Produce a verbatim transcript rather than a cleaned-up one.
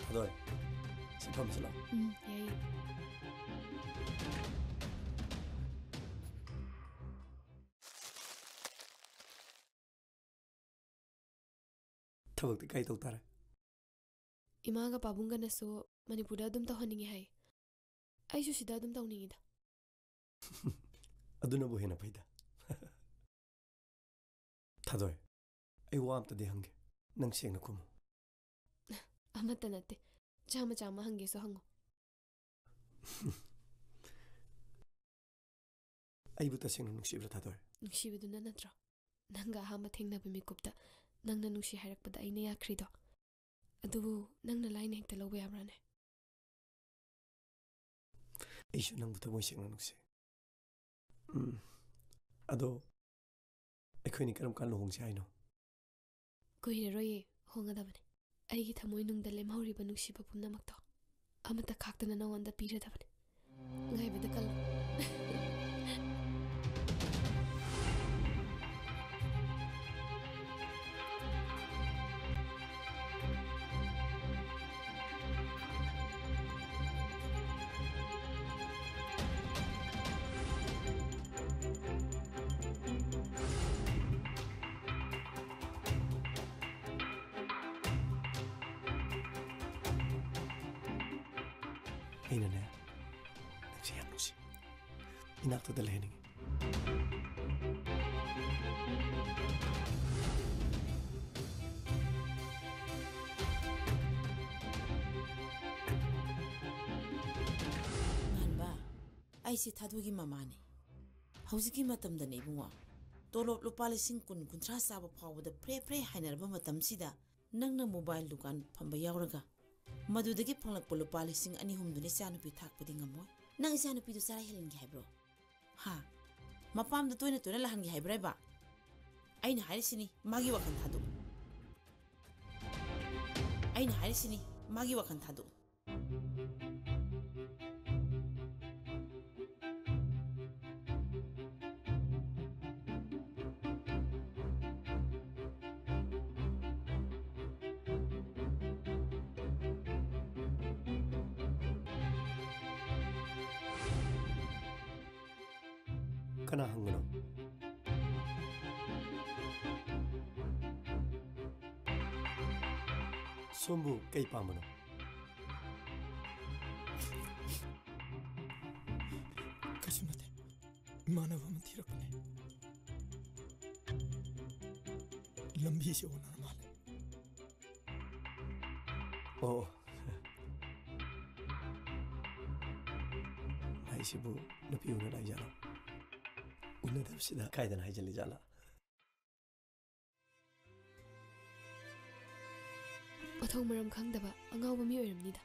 ꯊꯥꯗꯣꯏ, ꯁꯤ ꯐꯝꯁꯤ ꯂꯥꯎ꯫ ꯎꯝ, ꯌꯥꯏꯌꯦ꯫ ꯊꯕꯛꯇꯤ ꯀꯥꯏ ꯇꯧ ꯇꯥꯔꯦ? ꯏꯃꯥꯒ ꯄꯥꯕꯨꯡꯒꯅꯁꯨ ꯃꯅꯤꯄꯨꯔꯗ ꯑꯗꯨꯝ ꯇꯧꯍꯟꯅꯤꯡꯉꯦ ꯍꯥꯏ꯫ ꯑꯩꯁꯨ ꯁꯤꯗ ꯑꯗꯨꯝ ꯇꯧꯅꯤꯡꯉꯤꯗ꯫ ꯑꯗꯨꯅꯕꯨ ꯍꯦꯟꯅ ꯐꯩꯗ꯫ ꯊꯥꯗꯣꯏ, ꯑꯩ ꯋꯥ ꯑꯝꯇꯗꯤ ꯍꯪꯒꯦ, ꯅꯪ ꯁꯦꯡꯅ ꯈꯨꯝꯃꯨ꯫ ꯑꯃꯠꯇ ꯅꯠꯇꯦ, ꯆꯥꯝꯃ ꯆꯥꯝꯃ ꯍꯪꯒꯦꯁꯨ ꯍꯪꯉꯣ꯫ ꯑꯩꯕꯨ ꯇꯁꯦꯡꯅ ꯅꯨꯡꯁꯤꯕ꯭ꯔꯥ, ꯊꯥꯗꯣꯏ? ꯅꯨꯡꯁꯤꯕꯗꯨꯅ ꯅꯠꯇ꯭ꯔꯣ? ꯅꯪꯒ ꯑꯍꯥꯟꯕ ꯊꯦꯡꯅꯕ ꯃꯤꯀꯨꯞꯇ ꯅꯪꯅ ꯅꯨꯡꯁꯤ ꯍꯥꯏꯔꯛꯄꯗ ꯑꯩꯅ ꯌꯥꯈ꯭ꯔꯤꯗꯣ, ꯑꯗꯨꯕꯨ ꯅꯪꯅ ꯂꯥꯏꯅ ꯍꯦꯛꯇ ꯂꯧꯕ ꯌꯥꯕ꯭ꯔꯥꯅꯦ? ꯑꯩꯁꯨ ꯅꯪꯕꯨ ꯊꯃꯣꯏ ꯁꯦꯡꯅ ꯅꯨꯡꯁꯤ꯫ ꯎꯝ꯫ ꯑꯗꯣ, ꯑꯩꯈꯣꯏꯅꯤ ꯀꯔꯝ ꯀꯥꯟ ꯂꯨꯍꯣꯡꯁꯤ ꯍꯥꯏꯅꯣ? ꯀꯨꯏꯔꯔꯣꯏꯌꯦ, ꯍꯣꯡꯒꯗꯕꯅꯤ꯫ ꯑꯩꯒꯤ ꯊꯃꯣꯏꯅꯨꯡꯗ ꯂꯦꯝꯍꯧꯔꯤꯕ ꯅꯨꯡꯁꯤꯕ ꯄꯨꯝꯅꯃꯛꯇꯣ ꯑꯃꯠꯇ ꯈꯥꯛꯇꯅ ꯅꯉꯣꯟꯗ ꯄꯤꯔꯗꯕꯅꯤ꯫ ꯉꯥꯏꯕꯗ ꯀꯜꯂꯨ꯫ ꯑꯩꯅꯅꯦ, ꯅꯪꯁꯦ ꯌꯥꯝ ꯅꯨꯡꯁꯤ꯫ ꯏꯅꯥꯛꯇꯨꯗ ꯂꯩꯍꯟꯅꯤꯡꯉꯤ꯫ ꯉꯥꯟꯕ, ꯑꯩꯁꯦ ꯊꯥꯗꯣꯏꯒꯤ ꯃꯃꯥꯅꯤ꯫ ꯍꯧꯖꯤꯛꯀꯤ ꯃꯇꯝꯗꯅꯦ ꯏꯕꯨꯡꯉꯣ, ꯇꯣꯂꯣꯞ ꯂꯨꯄꯥ ꯂꯤꯁꯤꯡ ꯀꯨꯟ, ꯀꯨꯟꯊ꯭ꯔꯥ ꯆꯥꯕ ꯐꯥꯎꯕꯗ ꯐ꯭ꯔꯦ ꯐ꯭ꯔꯦ ꯍꯥꯏꯅꯔꯕ ꯃꯇꯝꯁꯤꯗ, ꯅꯪꯅ ꯃꯣꯕꯥꯏꯜ ꯗꯨꯀꯥꯟ ꯐꯝꯕ ꯌꯥꯎꯔꯒ ꯃꯗꯨꯗꯒꯤ ꯐꯪꯂꯛꯄ ꯂꯨꯄꯥ ꯂꯤꯁꯤꯡ ꯑꯅꯤ ꯑꯍꯨꯝꯗꯨꯅ ꯏꯆꯥꯅꯨꯄꯤ ꯊꯥꯛꯄꯗꯤ ꯉꯝꯃꯣꯏ꯫ ꯅꯪ ꯏꯆꯥꯅꯨꯄꯤꯗꯨ ꯆꯔꯥ ꯍꯦꯜꯍꯟꯒꯦ ꯍꯥꯏꯕ꯭ꯔꯣ? ꯍꯥ? ꯃꯄꯥꯝꯗ ꯇꯣꯏꯅ ꯇꯣꯏꯅ ꯂꯥꯛꯍꯟꯒꯦ ꯍꯥꯏꯕ꯭ꯔꯥ ꯍꯥꯏꯕ? ꯑꯩꯅ ꯍꯥꯏꯔꯤꯁꯤꯅꯤ, ꯃꯥꯒꯤ ꯋꯥꯈꯜ ꯊꯥꯗꯣꯛꯎ꯫ ꯑꯩꯅ ꯍꯥꯏꯔꯤꯁꯤꯅꯤ, ꯃꯥꯒꯤ ꯋꯥꯈꯜ ꯊꯥꯗꯣꯛꯎ꯫ ꯀꯅꯥ ꯍꯪꯕꯅꯣ? ꯁꯣꯝꯕꯨ ꯀꯩ ꯄꯥꯝꯕꯅꯣ? ꯀꯩꯁꯨ ꯅꯠꯇꯦ꯫ ꯏꯃꯥꯟꯅꯕ ꯑꯃ ꯊꯤꯔꯛꯄꯅꯦ꯫ ꯂꯝꯕꯤꯁꯦ ꯑꯣꯟꯅꯔ ꯃꯥꯜꯂꯦ꯫ ꯑꯣ꯫ ꯍꯥꯏꯁꯤꯕꯨ ꯅꯨꯄꯤ ꯎꯅ ꯂꯥꯛꯏꯖꯥꯠꯂꯣ? ꯎꯅꯗꯕꯁꯤꯗ ꯀꯥꯏꯗꯅ ꯍꯥꯏꯖꯜꯂꯤꯖꯥꯠꯂꯣ? ꯃꯊꯧ ꯃꯔꯝ ꯈꯪꯗꯕ ꯑꯉꯥꯎꯕ ꯃꯤ ꯑꯣꯏꯔꯝꯅꯤꯗ꯫